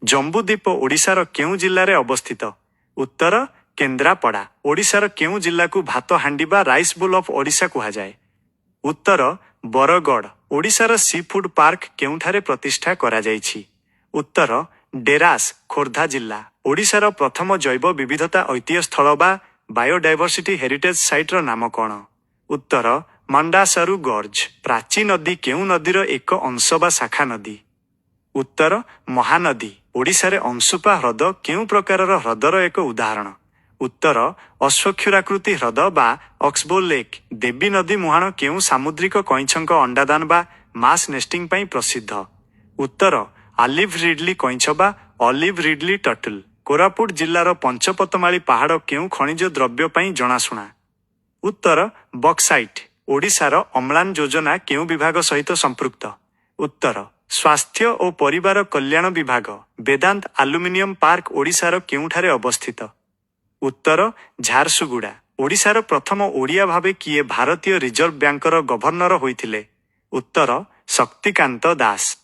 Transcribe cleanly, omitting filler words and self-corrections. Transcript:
ଜମ୍ବୁଦ୍ୱୀପ ଓଡ଼ିଶାର କେଉଁ ଜିଲ୍ଲାରେ ଅବସ୍ଥିତ? ଉତ୍ତର, କେନ୍ଦ୍ରାପଡ଼ା। ଓଡ଼ିଶାର କେଉଁ ଜିଲ୍ଲାକୁ ଭାତ ହାଣ୍ଡି ବା ରାଇସ୍ ବୋଲ୍ ଅଫ୍ ଓଡ଼ିଶା କୁହାଯାଏ? ଉତ୍ତର, ବରଗଡ଼। ଓଡ଼ିଶାର ସି ଫୁଡ୍ ପାର୍କ କେଉଁଠାରେ ପ୍ରତିଷ୍ଠା କରାଯାଇଛି? ଉତ୍ତର, ଡେରାସ, ଖୋର୍ଦ୍ଧା ଜିଲ୍ଲା। ଓଡ଼ିଶାର ପ୍ରଥମ ଜୈବ ବିବିଧତା ଐତିହ୍ୟ ସ୍ଥଳ ବା ବାୟୋଡାଇଭର୍ସିଟି ହେରିଟେଜ୍ ସାଇଟ୍ର ନାମ କ'ଣ? ଉତ୍ତର, ମଣ୍ଡାସାରୁ ଗର୍ଜ। ପ୍ରାଚୀ ନଦୀ କେଉଁ ନଦୀର ଏକ ଅଂଶ ବା ଶାଖା ନଦୀ? ଉତ୍ତର, ମହାନଦୀ। ଓଡ଼ିଶାରେ ଅଂଶୁପା ହ୍ରଦ କେଉଁ ପ୍ରକାରର ହ୍ରଦର ଏକ ଉଦାହରଣ? ଉତ୍ତର, ଅଶ୍ୱକ୍ଷୁରାକୃତି ହ୍ରଦ ବା ଅକ୍ସବୋ ଲେକ୍। ଦେବୀ ନଦୀ ମୁହାଣ କେଉଁ ସାମୁଦ୍ରିକ କଇଁଛଙ୍କ ଅଣ୍ଡାଦାନ ବା ମାସ୍ ନେଷ୍ଟିଂ ପାଇଁ ପ୍ରସିଦ୍ଧ? ଉତ୍ତର, ଆଲିଭ୍ ରିଡଲି କଇଁଛ ବା ଅଲିଭ୍ ରିଡଲି ଟର୍ଟଲ। କୋରାପୁଟ ଜିଲ୍ଲାର ପଞ୍ଚପତମାଳି ପାହାଡ଼ କେଉଁ ଖଣିଜ ଦ୍ରବ୍ୟ ପାଇଁ ଜଣାଶୁଣା? ଉତ୍ତର, ବକ୍ସାଇଟ୍। ଓଡ଼ିଶାର ଅମ୍ଳାନ ଯୋଜନା କେଉଁ ବିଭାଗ ସହିତ ସମ୍ପୃକ୍ତ? ଉତ୍ତର, ସ୍ୱାସ୍ଥ୍ୟ ଓ ପରିବାର କଲ୍ୟାଣ ବିଭାଗ। ବେଦାନ୍ତ ଆଲୁମିନିୟମ ପାର୍କ ଓଡ଼ିଶାର କେଉଁଠାରେ ଅବସ୍ଥିତ? ଉତ୍ତର, ଝାରସୁଗୁଡ଼ା। ଓଡ଼ିଶାର ପ୍ରଥମ ଓଡ଼ିଆ ଭାବେ କିଏ ଭାରତୀୟ ରିଜର୍ଭ ବ୍ୟାଙ୍କର ଗଭର୍ଣ୍ଣର ହୋଇଥିଲେ? ଉତ୍ତର, ଶକ୍ତିକାନ୍ତ ଦାସ।